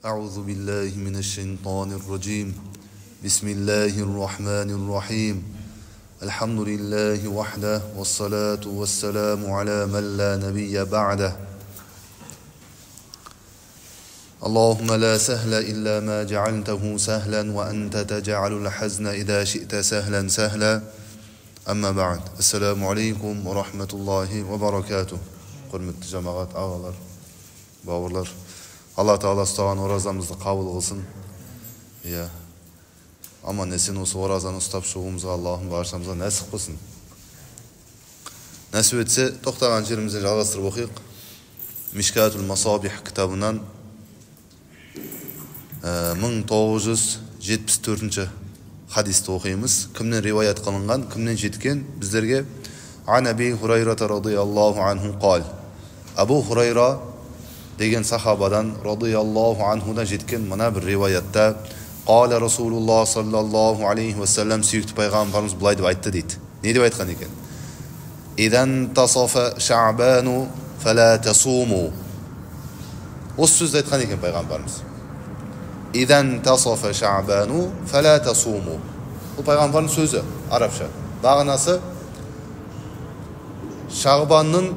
أعوذ بالله من الشيطان الرجيم. بسم الله الرحمن الرحيم. الحمد لله وحده، والصلاة والسلام على من لا نبي بعده. اللهم لا سهل إلا ما جعلته سهلا، وأنت تجعل الحزن إذا شئت سهلا سهلا. أما بعد. السلام عليكم ورحمة الله وبركاته. Құрметті жамағат, ағалар, бауырлар, Алла Тағала ұстаған оразамызды қабыл қылсын. Иә, аман есен осы оразаны ұстап шығуымызға Аллахым баршамызға нәсіп қылсын. Нәсіп етсе, тоқтаған жерімізден жалғастырып оқиық. Мишкатул Масабих кітабынан 1974 хадисті оқимыз. Кімнен риwаят қылынған, кімнен жеткен біздерге? Ан Аби Хурайра радияллаху анху қал. Абу Хурайра деген сахабадан радияллаху анхудан жеткен мына бір риwаятта қала Расулуллах саллаллаху алейхи уассалам, сүйікті пайғамбарымыз былай деп айтты дейді. Не деп айтқан екен? Идан тасафа шаъбану фала тасуму. Осы сөзді айтқан екен пайғамбарымыз. Идан тасафа шаъбану фала тасуму. Бұл пайғамбардың сөзі арабша. Мағынасы, Шағбанның,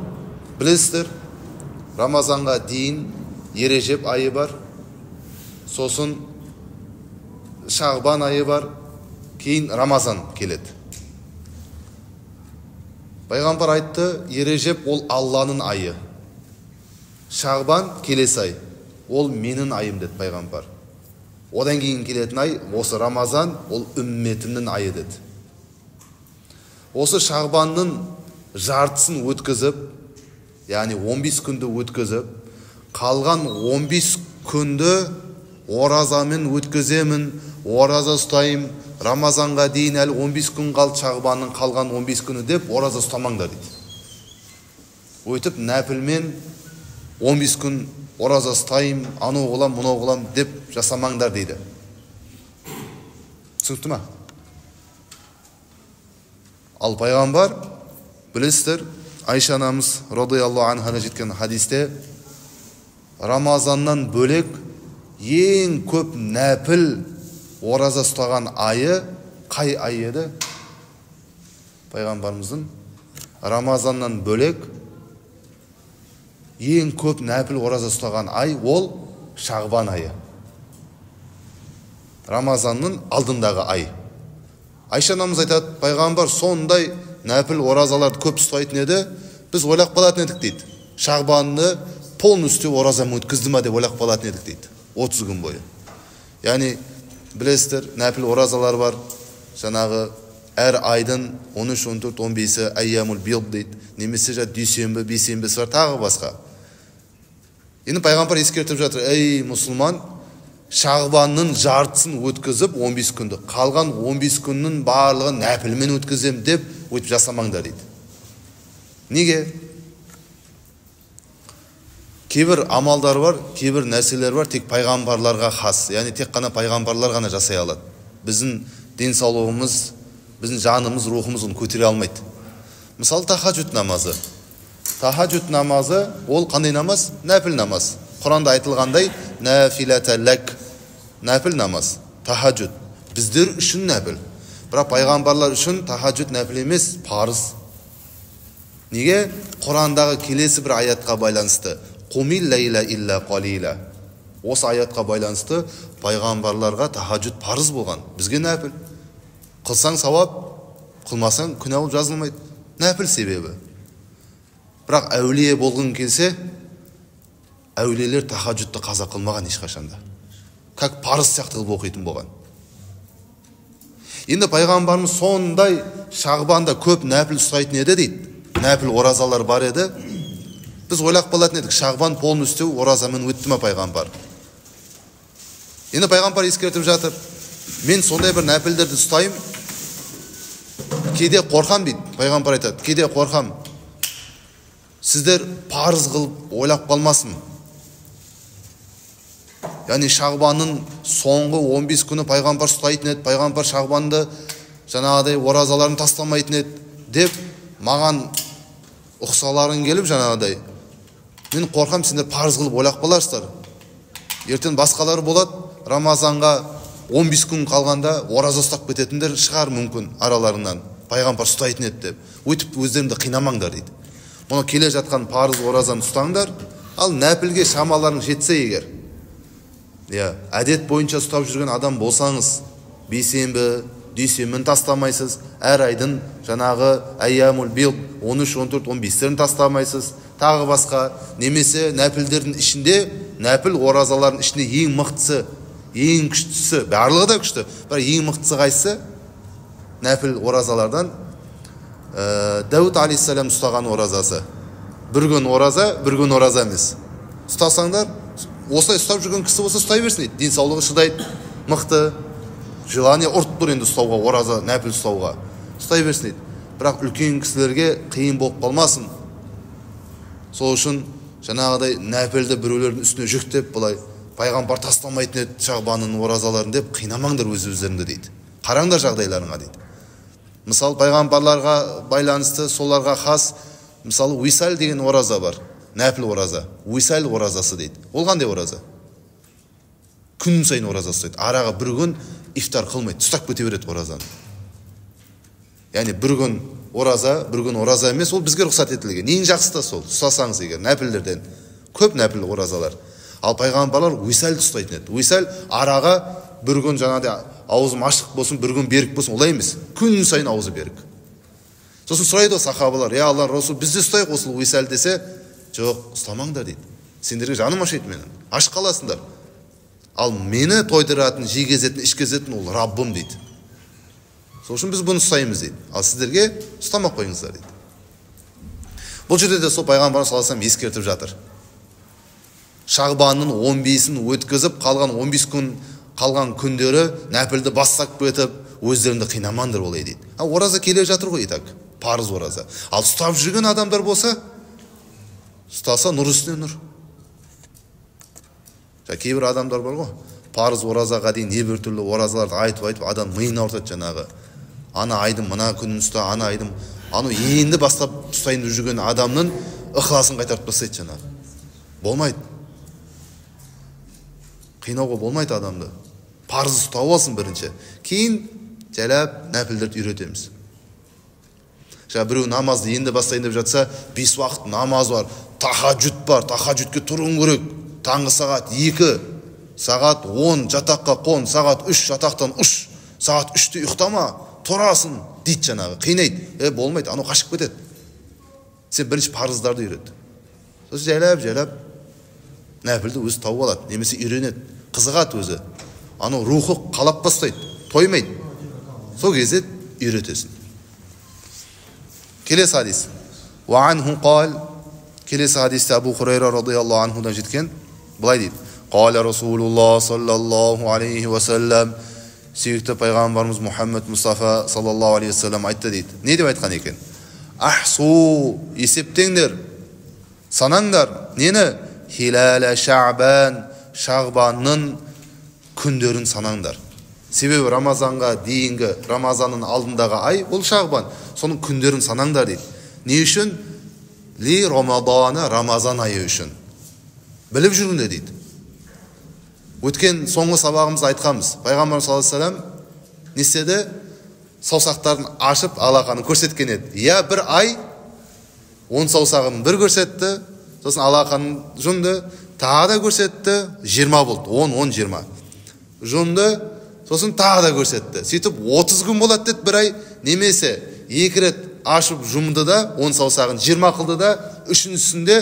білесіздер, Рамазанға дейін Ережеп айы бар, сосын Шағбан айы бар, кейін Рамазан келеді. Пайғамбар айтты, Ережеп ол Алланың айы, Шағбан келесі ай, ол менің айым деді пайғамбар. Одан кейін келетін ай, осы Рамазан, ол үмметімнің айы деді. Осы Шағбанның жартысын өткізіп, яғни 15 күнді өткізіп, қалған 15 күнді оразамен өткіземін, ораза ұстайым, Рамазанға дейін әлі 15 күн қалды, Шағбанның қалған 15 күні деп ораза ұстамаңдар дейді. Өйтіп нәпілмен 15 күн ораза ұстайым, анау қылам, мынау қылам деп жасамаңдар дейді. Түсінікті ма? Ал пайғамбар, білесіздер, Айша анамыз радияллаху анхадан жеткен хадисте Рамазаннан бөлек ең көп нәпіл ораза ұстаған айы қай ай еді? Пайғамбарымыздың Рамазаннан бөлек ең көп нәпіл ораза ұстаған ай ол Шағбан айы. Рамазанның алдындағы ай. Айша анамыз айтады, пайғамбар сондай нәпіл оразаларды көп ұстайтын еді, біз ойлап қалатын едік дейді. Шағбанны полностью оразамен өткізді ма деп ойлап қалатын едік дейді. 30 күн бойы. Яғни білесіздер, нәпіл оразалар бар. Жаңағы әр айдың 13, 14, 15-і әйямул бид дейді. Немесе дүйсенбі, бейсенбісі бар, тағы басқа. Енді пайғамбар ескертіп жатыр, ей мұсылман, Шағбанның жартысын өткізіп 15 күнді, қалған 15 күннің барлығын нәпілмен өткізем деп өйтіп жасамаңдар дейді. Неге? Кейбір амалдар бар, кейбір нәрселер бар, тек пайғамбарларға хас, яғни тек қана пайғамбарлар ғана жасай алады. Біздің денсаулығымыз, біздің жанымыз, рухымыз оны көтере алмайды. Мысалы, тахаджуд намазы. Тахаджуд намазы ол қандай намаз? Нәпіл намаз. Құранда айтылғандай, нәфиләтә ләк, нәпіл намаз, тахаджуд. Біздер үшін нәпіл. Бірақ пайғамбарлар үшін тахаджуд нәпіл емес, парыз. Неге? Құрандағы келесі бір аятқа байланысты. Қумил ләйла илля қалила. Осы аятқа байланысты пайғамбарларға тахаджуд парыз болған. Бізге нәпіл. Қылсаң сауап, қылмасаң күнә болып жазылмайды. Нәпіл себебі. Бірақ әулие болғың келсе, әулиелер тахаджудты қаза қылмаған ешқашанда. Как парыз сияқты қылып оқитын болған. Енді пайғамбарымыз сондай Шағбанда көп нәпіл ұстайтын еді дейді. Нәпіл оразалар бар еді. Біз ойлап қалатын едік, Шағбан полностью оразамен өтті ма пайғамбар? Енді пайғамбар ескертіп жатыр. Мен сондай бір нәпілдерді ұстаймын. Кейде қорқам дейді. Пайғамбар айтады, кейде қорқам. Сіздер парыз қылып ойлап қалмасын. Яғни Шағбанның соңғы 15 күні пайғамбар ұстайтын еді, пайғамбар Шағбанды жаңағыдай оразаларын тастамайтын еді деп маған ұқсаларың келіп жаңағыдай. Мен қорқам, сендер парыз қылып ойлап қаларсыздар. Ертең басқалары болады, Рамазанға 15 күн қалғанда ораза ұстап кететіндер шығар мүмкін араларынан. Пайғамбар ұстайтын еді деп. Өйтіп өздеріңді қинамаңдар дейді. Мұны келе жатқан парыз оразаны ұстаңдар, ал нәпілге шамаларың жетсе егер, иә, әдет бойынша ұстап жүрген адам болсаңыз, бейсенбі, дүйсенбіні тастамайсыз, әр айдың жаңағы әйямул бил 13, 14, 15-терін тастамайсыз, тағы басқа, немесе нәпілдердің ішінде, нәпіл оразалардың ішінде ең мықтысы, ең күштісі, барлығы да күшті, бірақ ең мықтысы қайсысы? Нәпіл оразалардан Дәуіт алейхиссалам ұстаған оразасы. Бір күн ораза, бір күн ораза емес. Ұстасаңдар, осылай ұстап жүрген кісі болса ұстай берсін дейді. Денсаулығы шыдайды, мықты, желание ұрып тұр енді ұстауға, ораза, нәпіл ұстауға. Ұстай берсін дейді. Бірақ үлкен кісілерге қиын болып қалмасын. Сол үшін жаңағыдай нәпілді біреулердің үстіне жүктеп, былай пайғамбар тастамайтын еді Шағбанның оразаларын деп қинамаңдар өз-өздеріңді дейді. Қараңдар жағдайларыңа дейді. Мысалы, пайғамбарларға байланысты, соларға хас, мысалы, уисал деген ораза бар, нәпіл ораза, уисал оразасы дейді. Ол қандай ораза? Күн сайын ораза ұстайды. Араға бір күн ифтар қылмайды, ұстап кете береді оразаны. Яғни бір күн ораза, бір күн ораза емес, ол бізге рұқсат етілген. Ең жақсысы да сол, ұстасаңыз егер, нәпілдерден көп нәпіл оразалар. Ал пайғамбарлар уисалды ұстайтын еді. Уисал араға бір күн жаңағыдай аузым ашық болсын, бір күн берік болсын, олай емес. Күн сайын аузы берік. Сосын сұрайды ғой сахабалар, я Алла Расул, біз де ұстайық осы уисал десе, жоқ, ұстамаңдар дейді. Сендерге жаным ашиды менің. Аш қаласыңдар. Ал мені тойдыратын, жегізетін, ішкізетін ол Раббым дейді. Сол үшін біз бұны ұстаймыз дейді. Ал сіздерге ұстамақ қойыңыздар дейді. Бұл жерде де сол пайғамбарымыз саллаллаху алейхи вассалам ескертіп жатыр. Шағбанның 15-ін өткізіп, қалған 15 күн қалған күндері нәпілді бастап кетіп, өздеріңді қинамаңдар олай дейді. А ораза келе жатыр ғой, итак, парыз ораза. Ал ұстап жүрген адамдар болса, ұстаса нұр үстіне нұр. Кейбір адамдар бар ғой, парыз оразаға дейін небір түрлі оразаларды айтып-айтып адам миын ауыртады жаңағы. Ана айдың мына күнін ұста, ана айдың, анау енді бастап ұстайын деп жүрген адамның ықыласын қайтарып тастайды жаңағы. Болмайды. Қинауға болмайды адамды. Парыз ұстап алсын бірінші. Кейін жайлап нәпілдерді үйретеміз. Жаңа біреу намазды енді бастайын деп жатса, 5 уақыт намаз бар, тахаджуд бар, тахаджудке тұруың керек. Таңғы сағат 2, сағат 10 жатаққа қон, сағат 3 жатақтан ұш, сағат 3-те ұйықтама, тұрасың дейді жаңағы, қинайды. Болмайды, анау қашып кетеді. Сен бірінші парыздарды үйрет. Сосын жайлап-жайлап нәпілді өзі тауып алады, немесе үйренеді, қызығады өзі. Анау рухы қалап бастайды, тоймайды. Сол кезде үйретесің. Келесі хадис. Уа анху қал, келесі хадисте Абу Хурайра радияллаху анхудан жеткен, былай дейді. Қала Расулуллах саллаллаху алейхи уассалам, сүйікті пайғамбарымыз Мұхаммед Мұстафа саллаллаху алейхи уассалам айтты дейді. Не деп айтқан екен? Ахсу, есептеңдер, санаңдар. Нені? Хилаля Шағбан, Шағбанның күндерін санаңдар. Себебі Рамазанға дейінгі, Рамазанның алдындағы ай ол Шағбан. Соның күндерін санаңдар дейді. Не үшін? Ли Рамадана, Рамазан айы үшін. Біліп жүріңдер дейді. Өткен соңғы сабағымызда айтқанбыз. Пайғамбарымыз саллаллаху алейхи вассалам не істеді? Саусақтарын ашып алақанын көрсеткен еді. Я бір ай 10 саусағын бір көрсетті, сосын алақанын жұмды, тағы да көрсетті, 20 болды. 10, 10, 20. Жұмды, сосын тағы да көрсетті. Сөйтіп 30 күн болады деді бір ай, немесе 2 рет ашып жұмды да, 10 саусағын 20 қылды да, үшіншісінде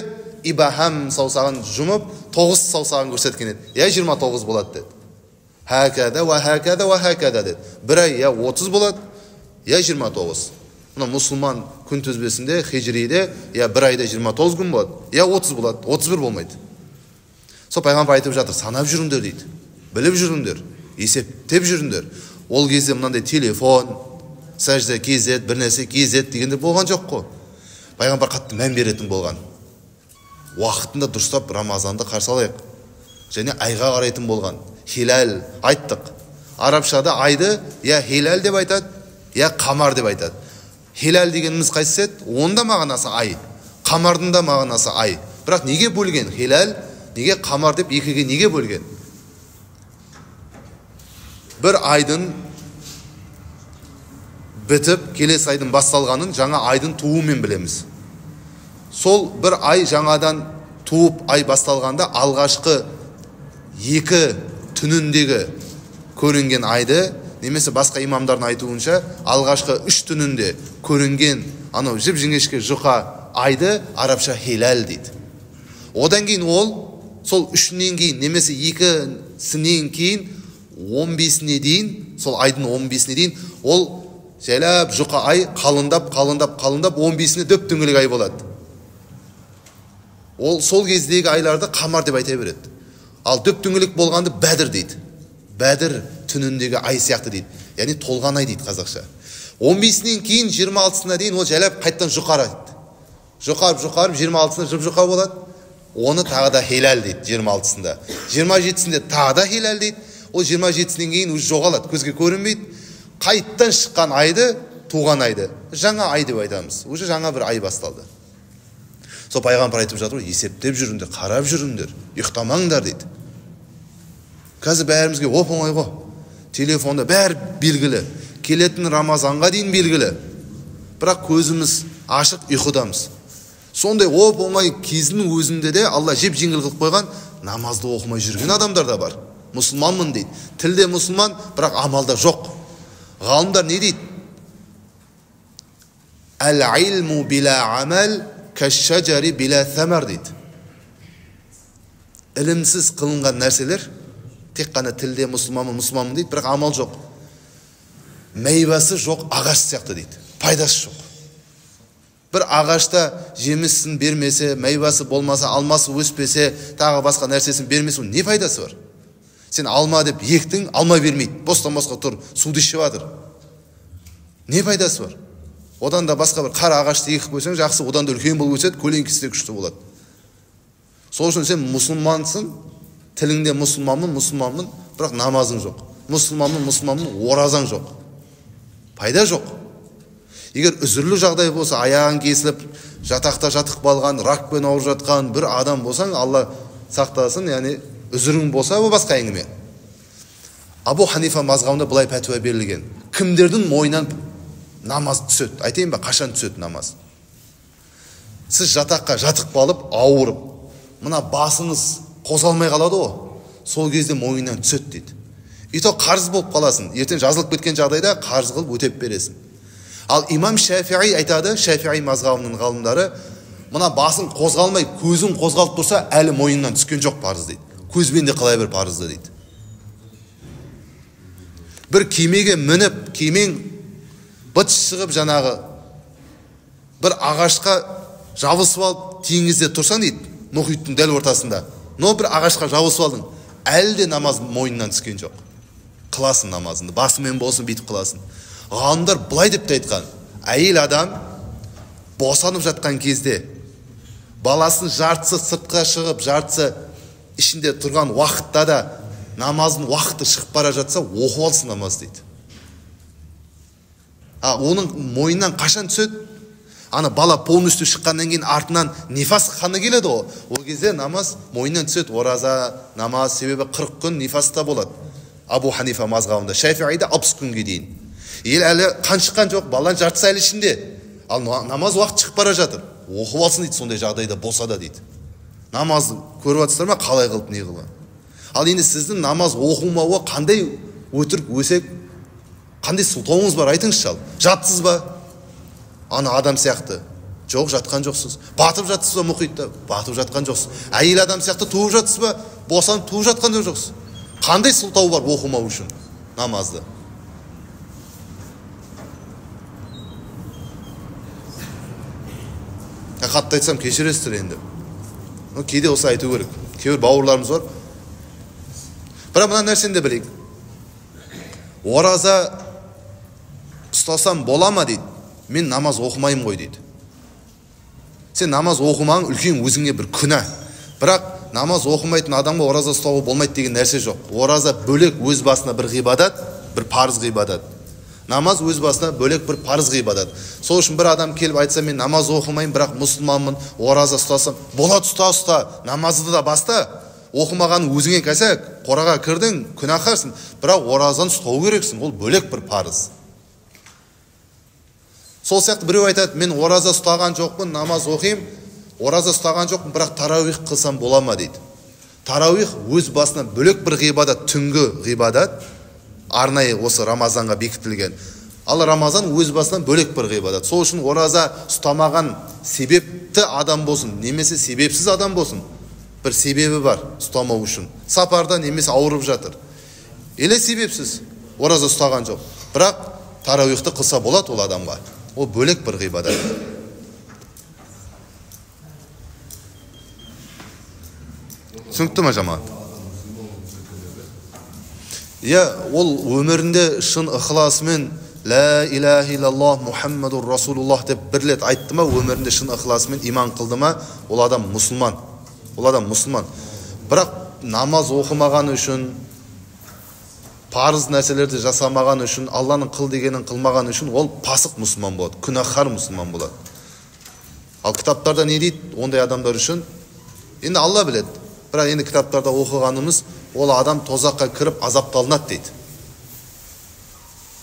ибахам саусағын жұмып, 9 саусағын көрсеткен еді. Я 29 болады деді. Хакада уа хакада уа хакада деді. Бір ай я 30 болады, я 29. Мына мұсылман күнтізбесінде, хижриде, я бір айда 29 күн болады, я 30 болады, 31 болмайды. Сол пайғамбар айтып жатыр, санап жүріңдер дейді. Біліп жүріңдер, есептеп жүріңдер. Ол кезде мынандай телефон, сәжде кезет, бір нәрсе кезет дегендер болған жоқ қой. Пайғамбар қатты мән беретін болған. Уақытында дұрыстап Рамазанды қарсы алайық. Және айға қарайтын болған. Хилал айттық. Арабшада айды я хилал деп айтады, я қамар деп айтады. Хилал дегеніміз қайсысы еді? Оның да мағынасы ай. Қамардың да мағынасы ай. Бірақ неге бөлген хилал, Неге қамар деп екіге неге бөлген? Бір айдың бітіп, келесі айдың басталғанын жаңа айдың тууымен білеміз. Сол бір ай жаңадан туып ай басталғанда алғашқы екі түніндегі көрінген айды, немесе басқа имамдардың айтуынша алғашқы үш түнінде көрінген анау жіп-жіңішке жұқа айды арабша хилал дейді. Одан кейін ол сол үшінен кейін немесе екісінен кейін 15-іне дейін, сол айдың 15-іне дейін ол жайлап жұқа ай қалындап, қалындап, қалындап 15-іне дөп-дөңгелек ай болады. Ол сол кездегі айларды қамар деп айта береді. Ал дөп-дөңгелек болғанды бәдір дейді. Бәдір түніндегі ай сияқты дейді. Яғни толған ай дейді қазақша. 15-інен кейін 26-сына дейін ол жайлап қайттан жұқарады. Жұқарып, жұқарып 26-сына жұп-жұқа болады. Оны тағы да хилал дейді 26-сында. 27-сінде тағы да хилал дейді. Ол 27-сінен кейін уже жоғалады, көзге көрінбейді. Қайттан шыққан айды, туған айды жаңа ай деп айтамыз. Уже жаңа бір ай басталды. Сол пайғамбар айтып жатыр ғой, есептеп жүріңдер, қарап жүріңдер, ұйықтамаңдар дейді. Қазір бәрімізге оп-оңай ғой. Телефонда бәрі белгілі. Келетін Рамазанға дейін белгілі. Бірақ көзіміз ашық, ұйқыдамыз. Сондай оп-оңай кезінің өзінде де Алла жеп-жеңіл қылып қойған намазды оқымай жүрген адамдар да бар. Мұсылманмын дейді. Тілде мұсылман, бірақ амалда жоқ. Ғалымдар не дейді? Әл-илму била амал кәш-шажари била самар дейді. Ілімсіз қылынған нәрселер тек қана тілде мұсылманмын, мұсылманмын дейді, бірақ амал жоқ. Мәйвасы жоқ ағаш сияқты дейді. Пайдасы жоқ. Бір ағашта жемісін бермесе, мәйвасы болмаса, алмасы өспесе, тағы басқа нәрсесін бермесе, не пайдасы бар? Сен алма деп ектің, алма бермейді. Бостан-босқа тұр, суды ішіп жатыр. Не пайдасы бар? Одан да басқа бір қара ағашты егіп қойсаң жақсы, одан да үлкен болып өседі, көлеңкесі де күшті болады. Сол үшін сен мұсылмансың, тіліңде мұсылманмын, мұсылманмын, бірақ намазың жоқ. Мұсылманмын, мұсылманмын, оразаң жоқ. Пайда жоқ. Егер үзірлі жағдай болса, аяғың кесіліп, жатақта жатып қалған, ракпен ауырып жатқан бір адам болсаң, Алла сақтасын, яғни үзірің болса, ол басқа әңгіме. Абу Ханифа мазхабында былай пәтуа берілген. Кімдердің мойнынан намаз түседі? Айтайын ба, қашан түседі намаз? Сіз жатаққа жатып қалып, ауырып, мына басыңыз қозғалмай қалады ғой, сол кезде мойнынан түседі дейді. И то қарыз болып қаласың. Ертең жазылып кеткен жағдайда қарыз қылып өтеп бересің. Ал имам Шафиғи айтады, Шафиғи мазхабының ғалымдары, мына басың қозғалмай, көзің қозғалып тұрса, әлі мойнынан түскен жоқ парыз дейді. Көзбен де қалай бір парызды дейді. Бір кемеге мініп, кемен быт шығып жаңағы бір ағашқа жабысып алып теңізде тұрсаң дейді, мұхиттың дәл ортасында. Но бір ағашқа жабысып алдың, әлі де намаз мойнынан түскен жоқ. Қыласың намазыңды, басымен болсын бүйтіп қыласың. Ғалымдар былай деп те айтқан, әйел адам босанып жатқан кезде баласының жартысы сыртқа шығып, жартысы ішінде тұрған уақытта да намаздың уақыты шығып бара жатса, оқып алсын намаз дейді. А оның мойнынан қашан түседі? Ана бала полностью шыққаннан кейін артынан нифас қаны келеді ғой. Ол кезде намаз мойнынан түседі, ораза, намаз, себебі 40 күн нифаста болады. Абу Ханифа мазхабында, Шафиғида 60 күнге дейін. Ел әлі қан шыққан жоқ, баланың жартысы әлі ішінде. Ал намаз уақыт шығып бара жатыр. Оқып алсын дейді, сондай жағдайда болса да дейді. Намазды көріп жатсыздар ма, қалай қылып, не қылып? Ал енді сіздің намаз оқымауға қандай өтірік өсек, қандай сылтауыңыз бар, айтыңызшы ал. Жатсыз ба? Ана адам сияқты. Жоқ, жатқан жоқсыз. Батып жатсыз ба мұхитта? Батып жатқан жоқсыз. Әйел адам сияқты туып жатсыз ба? Босанып туып жатқан жоқсыз. Қандай сылтау бар оқымау үшін намазды? Қатты айтсам кешіресіздер енді. Кейде осы айту керек. Кейбір бауырларымыз бар. Бірақ мына нәрсені де білейік. Ораза ұстасам бола ма дейді. Мен намаз оқымаймын ғой дейді. Сен намаз оқымаң үлкен өзіңе бір күнә. Бірақ намаз оқымайтын адамға ораза ұстауға болмайды деген нәрсе жоқ. Ораза бөлек өз басына бір ғибадат, бір парыз ғибадат. Намаз өз басына бөлек бір парыз ғибадат. Сол үшін бір адам келіп айтса, мен намаз оқымаймын, бірақ мұсылманмын, ораза ұстасам, болады, ұста, ұста, намазды да баста. Оқымаған өзіңе кәсәк, қораға кірдің, күнәһарсың, бірақ оразаны ұстау керексің, ол бөлек бір парыз. Сол сияқты біреу айтады, мен ораза ұстаған жоқпын, намаз оқимын, ораза ұстаған жоқпын, бірақ тарауих қылсам бола ма дейді. Тарауих өз басына бөлек бір ғибадат, түнгі ғибадат, арнайы осы Рамазанға бекітілген. Ал Рамазан өз басынан бөлек бір ғибадат. Сол үшін ораза ұстамаған себепті адам болсын, немесе себепсіз адам болсын, бір себебі бар ұстамау үшін. Сапарда немесе ауырып жатыр. Еле себепсіз ораза ұстаған жоқ. Бірақ тарауихты қылса болады ол адамға. Ол бөлек бір ғибадат. Түсінікті ме, жамағат? Иә, ол өмірінде шын ықыласымен «Ла илаха иллаллах Мухаммадур Расулуллах» деп бір рет айтты ма, өмірінде шын ықыласымен иман қылды ма, ол адам мұсылман. Ол адам мұсылман. Бірақ намаз оқымаған үшін, парыз нәрселерді жасамаған үшін, Алланың қыл дегенін қылмаған үшін ол пасық мұсылман болады, күнәһар мұсылман болады. Ал кітаптарда не дейді ондай адамдар үшін? Енді Алла біледі. Бірақ енді кітаптарда оқығанымыз, ол адам тозаққа кіріп азапталынады дейді.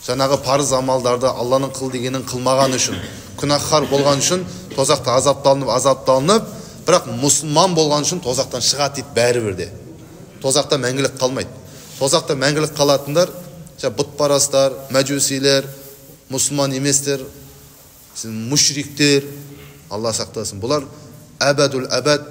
Жаңағы парыз амалдарды Алланың қыл дегенін қылмаған үшін, күнәһар болған үшін тозақта азапталынып, азапталынып, бірақ мұсылман болған үшін тозақтан шығады дейді бәрібір де. Тозақта мәңгілік қалмайды. Тозақта мәңгілік қалатындар, бұтпарастар, мәжусилер, мұсылман еместер, мушриктер, Алла сақтасын. Бұлар әбәдул әбәд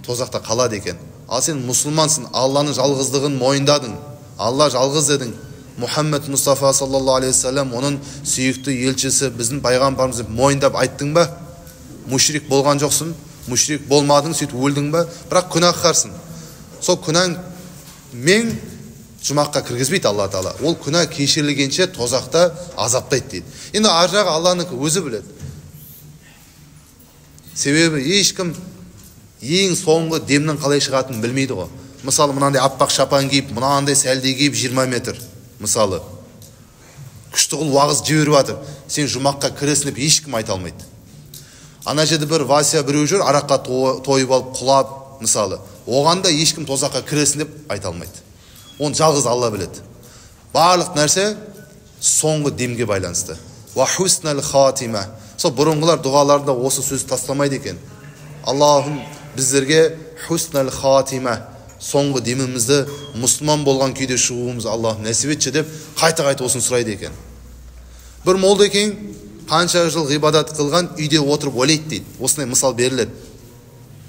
тозақта қалады екен. Ал сен мұсылмансың, Алланың жалғыздығын мойындадың, Алла жалғыз дедің. Мұхаммед Мұстафа саллаллаху алейхи уассалам оның сүйікті елшісі, біздің пайғамбарымыз деп мойындап айттың ба? Мушрик болған жоқсың, мушрик болмадың, сөйтіп өлдің ба? Бірақ күнәһарсың. Сол күнәң мен жұмаққа кіргізбейді Алла Тағала. Ол күнә кешірілгенше тозақта азаптайды дейді. Енді ар жағы Алланікі, өзі біледі. Себебі ешкім ең соңғы демнің қалай шығатынын білмейді ғой. Мысалы, мынандай аппақ шапан киіп, мынандай сәлде киіп 20 метр. Мысалы, күшті қыл уағыз жіберіп жатыр. Сен жұмаққа кіресің деп ешкім айта алмайды. Ана жерде бір Вася біреу жүр, араққа тойып алып құлап, мысалы. Оған да ешкім тозаққа кіресің деп айта алмайды. Оны жалғыз Алла біледі. Барлық нәрсе соңғы демге байланысты. Уа хуснал хатима. Сол бұрынғылар дұғаларында осы сөзді тастамайды екен. Аллахым біздерге хуснал хатима, соңғы демімізді мұсылман болған күйде шығуымыз Аллахым нәсіп етші деп қайта-қайта осыны сұрайды екен. Бір молда екен, қанша жыл ғибадат қылған, үйде отырып ойлайды дейді. Осындай мысал беріледі.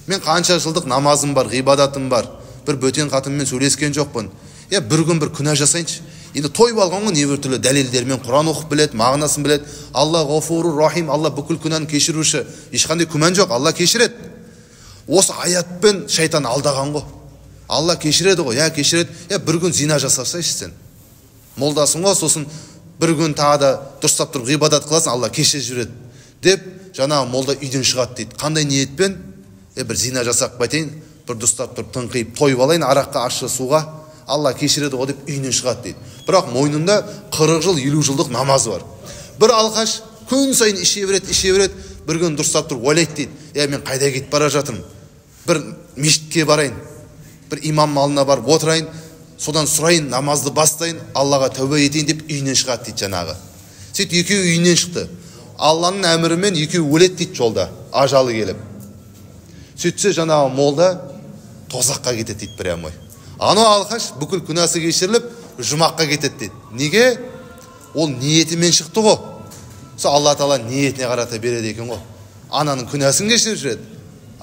Мен қанша жылдық намазым бар, ғибадатым бар, бір бөтен қатынмен сөйлескен жоқпын. Я бір күн бір күнә жасайыншы. Енді тойып алған ғой, небір түрлі дәлелдермен Құран оқып біледі, мағынасын біледі. Алла ғафурур рахим, Алла бүкіл күнәні кешіруші. Ешқандай күмән жоқ, Алла кешіреді. Осы аятпен шайтан алдаған ғой. Алла кешіреді ғой, я кешіреді. Я бір күн зина жасасайшы сен. Молдасың ғой, сосын бір күн тағы да дұрыстап тұрып ғибадат қыласың, Алла кешіріп жібереді деп жаңағы молда үйден шығады дейді. Қандай ниетпен? Бір зина жасап қайтайын, бір дұрыстап тұрып тыңқиып тойып алайын араққа, ащы суға, Алла кешіреді ғой деп үйінен шығады дейді. Бірақ мойнында 40 жыл, 50 жылдық намазы бар. Бір алқаш күн сайын іше береді, іше береді, бір күн дұрыстап тұрып ойлайды дейді. Я мен қайда кетіп бара жатырмын? Бір мешітке барайын, бір имам алдына барып отырайын, содан сұрайын, намазды бастайын, Аллаға тәубе етейін деп үйінен шығады дейді жаңағы. Сөйтіп екеуі үйінен шықты. Алланың әмірімен екеуі өледі дейді жолда, ажалы келіп. Сөйтсе жаңағы молда тозаққа кетеді дейді прямой. Анау алқаш бүкіл күнәсі кешіріліп, жұмаққа кетеді дейді. Неге? Ол ниетімен шықты ғой. Сол Алла Тағала ниетіне қарата береді екен ғой. Ананың күнәсін кешіріп жібереді.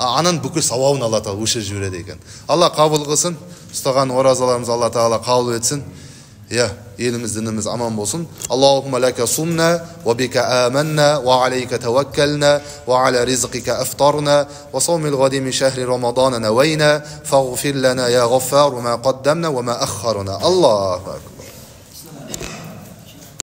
Ананың бүкіл сауабын Алла Тағала өшіріп жібереді екен. Алла қабыл қылсын, ұстаған оразаларымыз Алла Тағала қабыл етсін. Я, еліміз, дініміз аман болсын. Аллахумма лака сумна, ва бика аманна, ва алейка таваккална, ва аля ризқика афтарна, ва саумил гади мин шахри рамадана навайна, фагфир лана я гаффар ма қаддамна ва ма аххарна. Аллаху акбар.